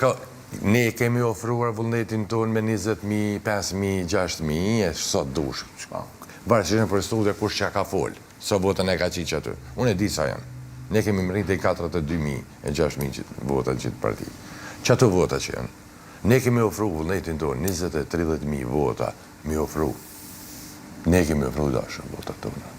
Ka, ne kemi ofruar vullnetin tonë me 20.000, 5.000, 6.000, e sot dush. Varësisht për studio kush që ka fol, sa vota ne ka qitë që aty. Unë e di sa janë. Ne kemi mrrit deri 42.000 e 6.000 gjithë vota gjithë parti. Që ato vota që janë? Ne kemi ofru vullnetin tonë 20 e 30.000 vota mi ofru. Ne kemi ofru dashur votat tona.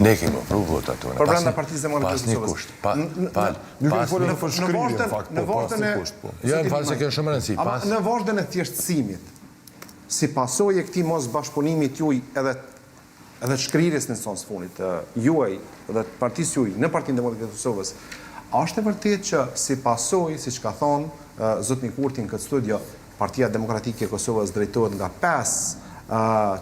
Ne kemi ofru votat tona. Por brenda Partisë Demokratike Pas të një Kosovës. kusht. Pa, Në- fal, Ju kemi pas folur një edhe për Në shkrirje, në vazhdën- fakt, në po, pas vazhdën një e- kusht, po. Jo, më fal se kjo është shumë e rëndësi. Ama Pas në vazhdën e thjeshtësimit, si pasojë e këtij mos bashkëpunimit juaj edhe edhe shkrirjes në sens fundit të juaj dhe të partisë juaj në Partinë Demokratike të Kosovës, a është e vërtetë që si pasojë, siç ka thonë ë, zotni Kurti në këtë studio, Partia Demokratike e Kosovës drejtohet nga 5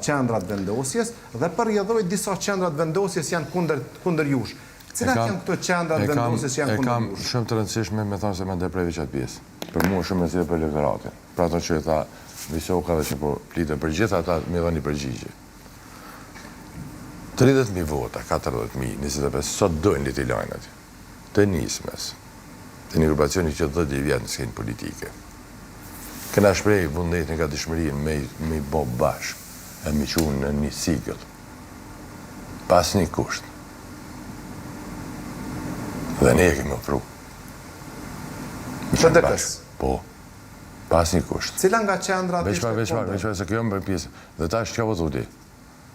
qendra të vendosjes dhe për rrjedhojë disa qendra të vendosjes janë kundër kundër jush. Cilat E kam- janë këto qendra të e kam- vendosjes që janë E kundër kam jush? shumë të rëndësishme me thonë se më ndërpreve qatë pjesë. Për mua shumë rëndësishme për elektoratin. Për ato që e tha Visoka dhe që po flitet për gjithë ata mi dhënë një përgjigje. 30.000 vota, 40.000, 25, sot dojnë li t'i lajnë aty. Të nismes, të një grupacioni që 10 vjetë në skenë politike. Këna shprej vullnetin nga dëshmërinë me, me i bo bashkë e me qu në një sigël. Pas një kusht. Dhe ne e kemi ofru. Me qenë PDK-s. bashkë. Po. Pas një kusht. Cila nga qendrat Veç pak, veç pak, kundër? veç pak, se kjo më bën pjesë. Dhe tash çka po thotë?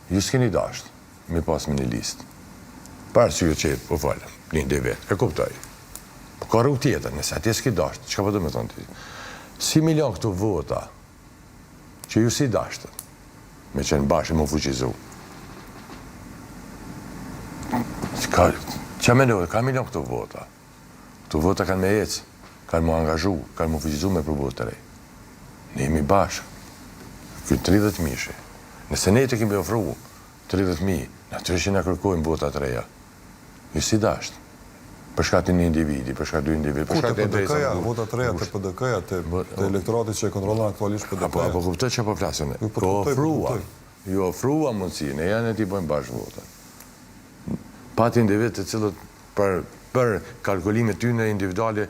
Ju s'keni dasht me pas me një listë. Për arsye që po falem, lindi vet, e kuptoj. Po ka rrugë tjetër, nëse atje s'ki dasht, çka po do me thonë ti? Si milion këto vota që ju si dashtët, me qenë bashkë e më fuqizu. Ka, që mendoj, ka milion këto vota. Këto vota kanë me ecë, kanë mu angazhu, kanë mu fuqizu me provu të rej. Ne jemi bashkë. Ky 30 mishi. Nëse ne të kemi ofru 30.000, natyrisht që na kërkojmë vota të reja. Ju si dasht. Për shkak të një individi, për shkak të dy individi, Ku për te shkak të PDK-ja, interesave. vota të reja te PDK-ja, te te elektorati që e kontrollon aktualisht Apo, PDK-ja. apo kuptoj që po flasën. Ju po Po të kuptoj, po ofrua, kuptoj. ju ofrua mundësinë, e janë e ti bëjmë bashkë votën. Pati individ të cilët për, për kalkulimet tyne individuale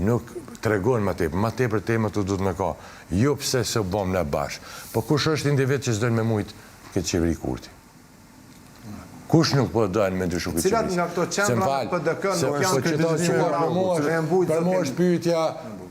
nuk tregojnë më tepër. Më tepër temat të duhet me ka. Jo pse se bëm ne bashkë. Po kush është individ që s'dojnë me mujt këtë qeveri Kurti? Kush nuk po dojnë me ndryshu këtë Cilat qeveri? nga këto Se qendra më fal, PDK se nuk janë po qëto kritizuara që për mua me është- mbujt Për mua zotin- është pyetja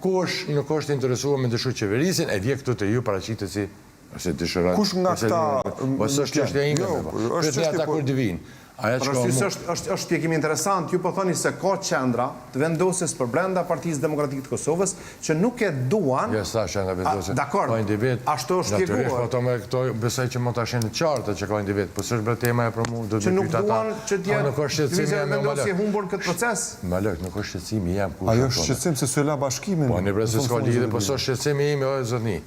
kush nuk është interesuar me ndryshu qeverisjen, e vje këtu te ju paraqitet si ose dëshiron. Kush nga ose këta Po s'është çështja ime. Jo, po. është Pyetni çështje, ata po- kur të vinë. Aja Për çka arsye se mu- është është është shpjegim interesant, ju po thoni se ka qendra të vendosjes për brenda Partisë Demokratike të Kosovës që nuk e duan. Jo, s'thash qendra vendosje. A, Dakor. Ka individ. Ashtu është Natyrisht, shpjeguar. po ato me këto besoj që mund ta shenë qartë që ka individ, po s'është bërë tema e për mua, do që të nuk pyet ata. duan që të Po jetë nuk është shqetësimi lëvizja jam jo vendosje Malok. humbur në këtë proces. Malok, nuk është shqetësimi jam kush. Ajo është është tonë. shqetësim se s'u la bashkimin. Po, ne bre se në s'ka fund lidhje, fund po s'është shqetësimi im, o zotni.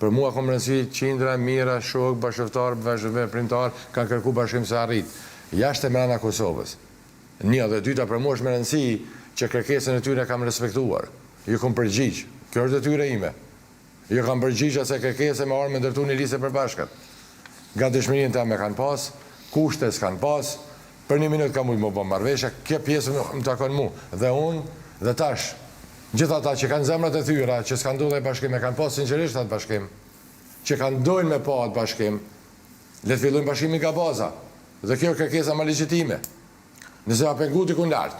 Për mua kam rëndësi qindra, mijëra shok, bashkëftar, bashkëveprimtar kanë kërku bashkim se arrit. Jashtë e mrena Kosovës. Një dhe dyta për mua është me rëndësi që kërkesën e tyre kam respektuar. Ju kom përgjigj. Kjo është detyra ime. Ju kam përgjigj asaj kërkese me armë me ndërtu një listë përbashkët. Gatishmërinë teme kanë pas, kushte s'kan pas, për një minut kam mujtë më bë marrëveshje, kjo pjesë më, më takon mu. Dhe unë, dhe tash, gjithë ata që kanë zemrat e thyra, që s'kan ndodhur ai bashkim, e kanë pas sinqerisht atë bashkim, që kanë dojnë me pa atë bashkim, le të fillojnë bashkimin nga baza. Dhe kjo kërkesa më legjitime. Nëse ja pengu dikun lart,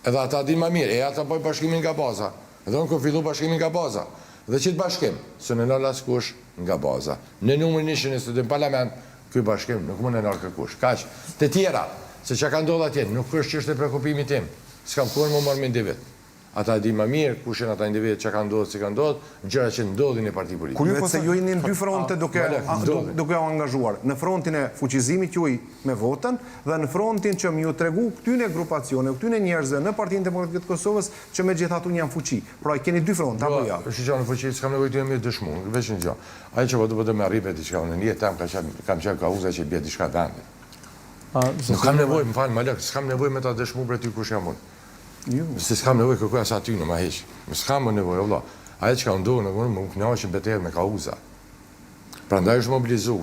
edhe ata din më mirë, e ata bëjnë bashkimin nga baza. Dhe unë kom fillu bashkimin nga baza. Dhe qitë bashkim, së në nal askush nga baza. Në numrin 122 në parlament, ky bashkim nuk mund e nal kërkush. Kaq. Të tjera, se çka ka ndodhur atje, nuk është çështje preokupimit tim. S'kam kurrë më marrë me individ. Ata e di më mirë kush janë ata individë, çka ka ndodhur, si ka ndodhur, gjëra që ndodhin në parti politike. Kur ju Vetë po se thoni- ju jeni në dy fronte duke Malek, a, ndodhi. duke u angazhuar. Në frontin e fuqizimit juaj me votën dhe në frontin që më ju tregu këtyne grupacione, këtyne njerëzve në Partinë Demokratike të Kosovës që megjithatë unë jam fuqi. Pra i keni dy fronte apo jo? Është gjë në fuqi, s'kam nevojë të më dëshmu, veç një gjë. Ajo që po do po do me arrit diçka, unë në jetë tam ka qenë kam qenë kauza që i bie diçka vendit. A, Nuk kam nevojë, më fal, Malok, s'kam nevojë me ta dëshmu për ty kush jam unë. Ju. Se s'kam nevojë kërkoj as aty në ma heq. Më s'kam më nevojë, o vlla. Ajo që ka ndodhur, nuk më kënaqem betejë me kauza. Prandaj është mobilizu.